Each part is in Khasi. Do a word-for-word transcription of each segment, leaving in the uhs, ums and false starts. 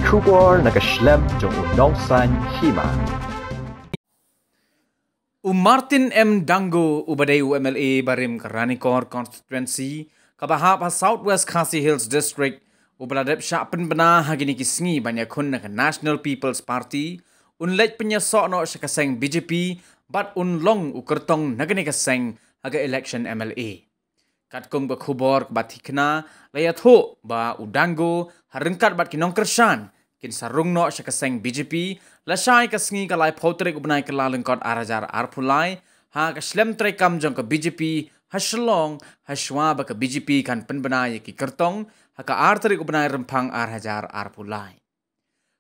Khubor na ka shlem jong u nongsan hima. U Martin M Dango, uba dei u M L A barim ka Ranikor Constituency, kaba hap ha South West Khasi Hills District, uba la dep shah pynbna ha kine ki sngi ban ïakhun na ka National People's Party, un leit pynïasoh noh sha ka seng B J P, bad un long u kyrtong na kane ka seng ha ka election M L A. Katkum ka khubor kaba thikna, la ïathuh ba u Dango, ha ryngkat bad ki nongkyrshan, kin sa rung noh sha ka seng B J P, lashai ka sngi ka laiphew tarik u bnai Kyllalyngkot ar hajar arphew lai, ha ka shlem treikam jong ka B J P ha Shillong, ha shuwa ba ka B J P kan pynbna ïa ki kyrtong ha ka ar tarik u bnai Rymphang ar hajar arphew lai.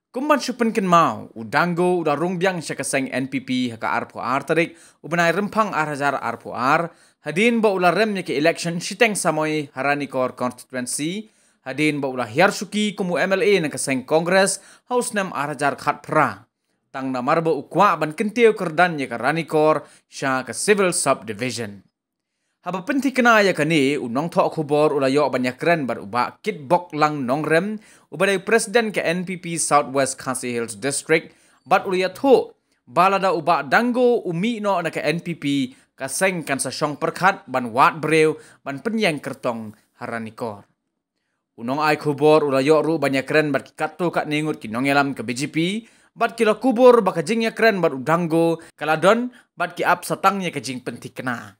Kum ban shu pynkynmaw, u Dango u da rung biang sha ka seng N P P ha ka arphew ar tarik u bnai Rymphang ar hajar arphew ar, hadien ba u la rem ïa ka election shiteng samoi ha Ranikor Constituency, hadien ba u la hiar shuki kum u M L A na ka seng Congress ha u snem ar hajar khatphra. Tang namar ba u kwah ban kyntiew kyrdan ïa ka Ranikor sha ka Civil Subdivision. Haba pynthikna ïa kane, u nongthoh khubor u la ïoh ban ïakren bad u Bah Kitboklang Nongrem, uba dei u President ka N P P South West Khasi Hills District, bad u la ïathuh ba lada u Bah Dango u mih noh na ka N P P, ka seng kan sa shong pyrkhat ban wad briew ban pynïeng kyrtong ha Ranikor. U nongai khubor u la ïoh ruh ban ïakren bad ki katto katne ngut ki nongïalam ka B J P, bad ki la kubur ba ka jingïakren bad u Dango ka la don bad ki ap satang ïa ka jingpynthikna.